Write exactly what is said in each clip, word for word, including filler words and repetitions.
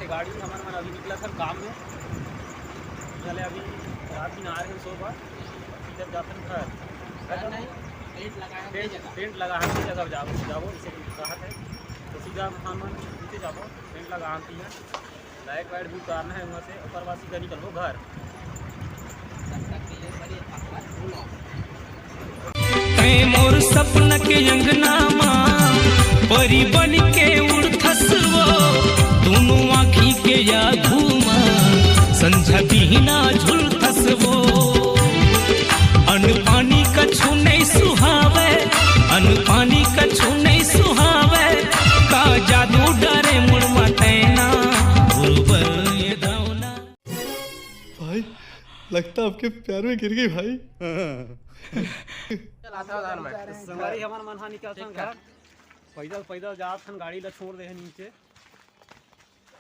गाड़ी हमन मन अभी निकलत हन काम में, चले अभी रात दिन आ रहे हैं सो बार, सीधा जाथन घर। घर नहीं, टेंट लगा है, टेंट, जगह। टेंट लगा है, जगह जाबो, जाबो, इसे कहा है। तो सीधा हमन नीचे जाबो, टेंट लगा है, लाइट वाइट भी उतारना है वहाँ से, ओकर बाद सीधा निकलबो घर। तैं मोर सपना के अंगना मा परी बन के उड़थस वो, दोनों आँखी के आगू मा संझा बिहना झुलथस वो। अन्न पानी कछु नहीं सुहावे, अन्न पानी कछु नहीं सुहावे, का जादू डारे मोर मा तैं ना, गुरुबर ये दावना। भाई, लगता आपके प्यार में गिर गई भाई। चल, आता हूँ धान में। संगवारी हमन मन हा निकलथन घर। पैदल, पैदल जात हन, गाड़ी ला छोड़ दे हे नीचे।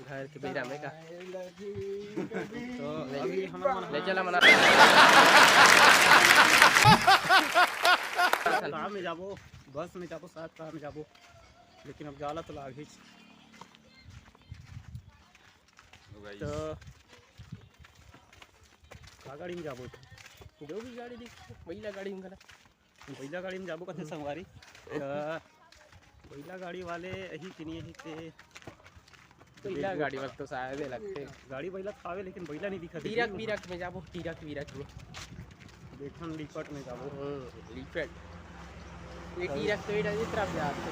घर के बेरा में का? तो अभी हमन मन ले चला मना। कार में जाबो, बस में जाबो, शायद कार में जाबो, लेकिन अब जाला तो लागही। तो का गाड़ी में जाबो? जो भी गाड़ी दिख, बइला गाड़ी में गला। बइला गाड़ी में जाबो कथे संगवारी। त बइला गाड़ी वाले यही किनी यही ते। बइला गाड़ी वाले तो शायद ही लगते। गाड़ी बइला तो आवे, लेकिन बइला नहीं दिखा। टीरक बीरक में जाबो, टीरक बीरक में। देखन लिपट में जाबो। हम्म, लिपट। ये टीरक तो इधर, इस तरफ जाते।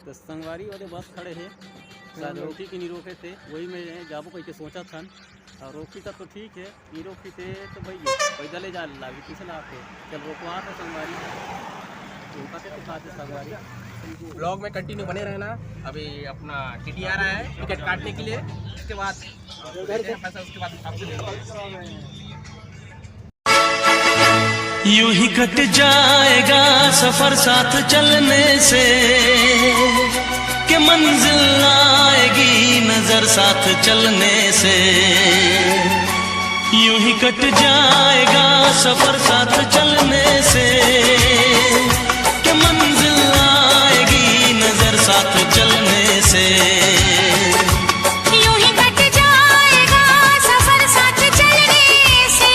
तो संगवारी वाले बस खड़े हे, शायद रोकी कि नहीं रोके थे, वही में जाबो कह के सोचा था। और रोकी तब तो ठीक है, नहीं रोकी थे तो भाई पैदल ही जा लागी, किसे लाग के। चल रोकवा था संगवारी, रोका थे तो कहा थे संगवारी। ब्लॉग में कंटिन्यू बने रहना। अभी अपना टीटी आ रहा है टिकट काटने के लिए, उसके बाद पैसा उसके बाद आपको देंगे। यूं ही कट जाएगा सफर साथ चलने से, कि मंजिल आएगी नजर साथ चलने से। यूं ही कट जाएगा सफर साथ चलने से, कि मंजिल आएगी नजर साथ चलने से। यूं ही कट जाएगा सफर साथ चलने से,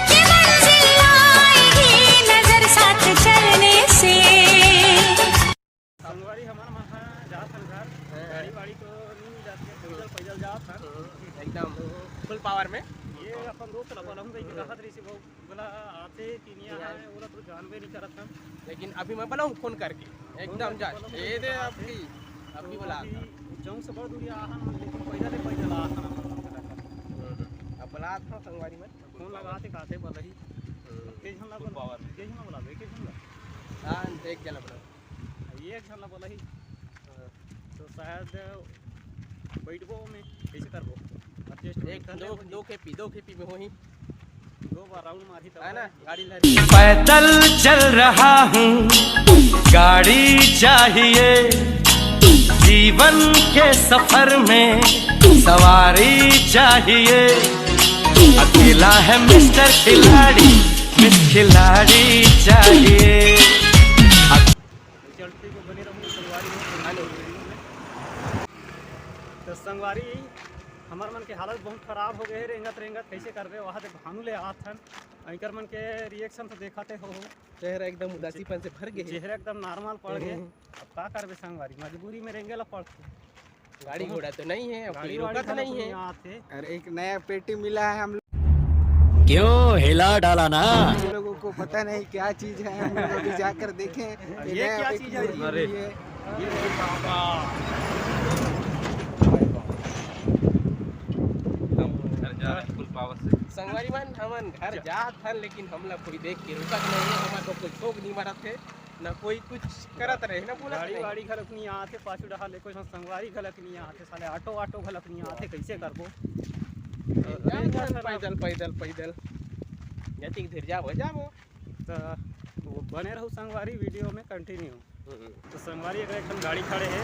कि मंजिल आएगी नजर साथ चलने से। संगवारी हमन मन ह जात हन घर, हाँ। गाड़ी वाड़ी तो नहीं जात हे, पैदल पैदल जात हन। हम्म, एकदम तो फुल पावर में। ये अपन दोस्त ला बोलहूँ कहिके कहत रहिस हे, वो बोला आथे कि नहीं आए, ओला तो जानबे नहीं करत हन। लेकिन अभी मैं बोलहूँ फोन करके, एकदम जा। ये दे अभी, अभी बोला था। चौक से बड़ दूरी आ हन, लेकिन पैदल ही पैदल आ हन अपन मन के लगा। हम्म, अब बोला था संगवारी में। फोन लगा थे, काथे बोलही। हम्म। के झन ला फुल बोला, पावर में। के झन ला बोला, के झन ला? हाँ, एक झन ला बोला। ये एक झन ला बोलही। हाँ। तो शायद बैठबो में, कैसे करबो? Adjust एक, कर दो, लेबो। दो खेपी, दो खेपी में होही। दो बार राउंड मारी तब है ना, है। गाड़ी लहरी। पैदल चल रहा हूँ, गाड़ी चाहिए, जीवन के सफर में सवारी चाहिए। अकेला है मिस्टर खिलाड़ी, मिस खिलाड़ी चाहिए। चलते को बने रहूँ संगवारी हो। हेलो। तो संगवारी, हमर मन के हालत बहुत खराब हो गए हे, रेंगत रेंगत कैसे करबे, वहाँ दे भानू ले आत हन। एकर मन के रिएक्शन तो देखा थे हो, हो। चेहरा एकदम उदासीपन से भर गए हे। चेहरा एकदम नॉर्मल पड़ गए। हम्म। अब का करबे संगवारी, मजबूरी में रेंगे ला पड़थे। गाड़ी घोड़ा तो नहीं है, अब गाड़ी कोई वाड़ी रोका तो घलो नहीं है। नहीं आते। अरे, एक नया पेटी मिला है हम लोग। क्यों हिला डाला ना? हम लोगों को पता नहीं क्या चीज है, हम लोग अभी जाकर देखें। ये ये नया क्या पेटी चीज है? मिली अरे। है। ये बाबा। हम घर जा रहे हैं फुल पावर से। संगवारी मन, हमन घर जात हन, लेकिन हमला कोई देख के रुकत नहीं है, हमर तो कोई ठोक नहीं मारत है। ना कोई कुछ करत रहे, ना बोलत गाड़ी रहे। वाड़ी घलक नहीं आथे, पाछू डहार ले कोई संगवारी घलक नहीं आथे, साले ऑटो वाटो घलक नहीं आथे, कैसे करबो? पैदल, पैदल, पैदल, पैदल। जतिक धीर जाबो, जाबो। तो वो बने रहू संगवारी वीडियो में कंटिन्यू। हम्म। तो संगवारी अगर एक ठन गाड़ी खड़े है,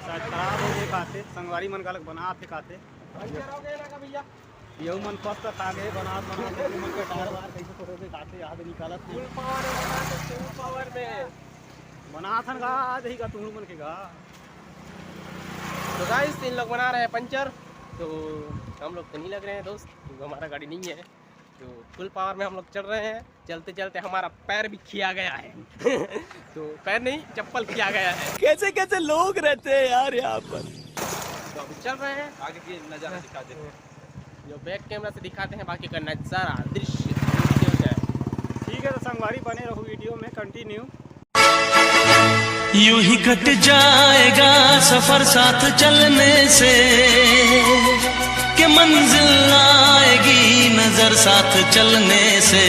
शायद खराब हो गए काथे, संगवारी मन घलक बना थे काथे। पंचर हो गए ना भैया। यहू मन कष्ट खा गए, बनात, बनात, यहू मन के टायर वायर कैसे तो हो गए, काटे याद निकालत नहीं। फुल पावर में बना सकते, फुल पावर में। बनाथन गा, आ जाही गा तुहू मन के गा। तो गाइस, इन लोग बना रहे हैं पंचर, तो हम लोग तो नहीं लग रहे हैं दोस्त, क्योंकि हमारा गाड़ी नहीं है। तो फुल पावर में हम लोग चल रहे हैं। चलते चलते हमारा पैर भी खिया गया है। तो पैर नहीं, चप्पल खिया गया है। कैसे कैसे लोग रहते हैं यार यहाँ पर। तो अभी चल रहे हैं, आगे की नज़ारा दिखा देते हैं। जो बैक कैमरा से दिखाते हैं बाकी का नज़ारा, दृश्य, दृश्य हो जाए। ठीक है, तो संगवारी बने रहो वीडियो में कंटिन्यू। यूं ही कट जाएगा सफर साथ चलने से, कि मंजिल आएगी नजर साथ चलने से।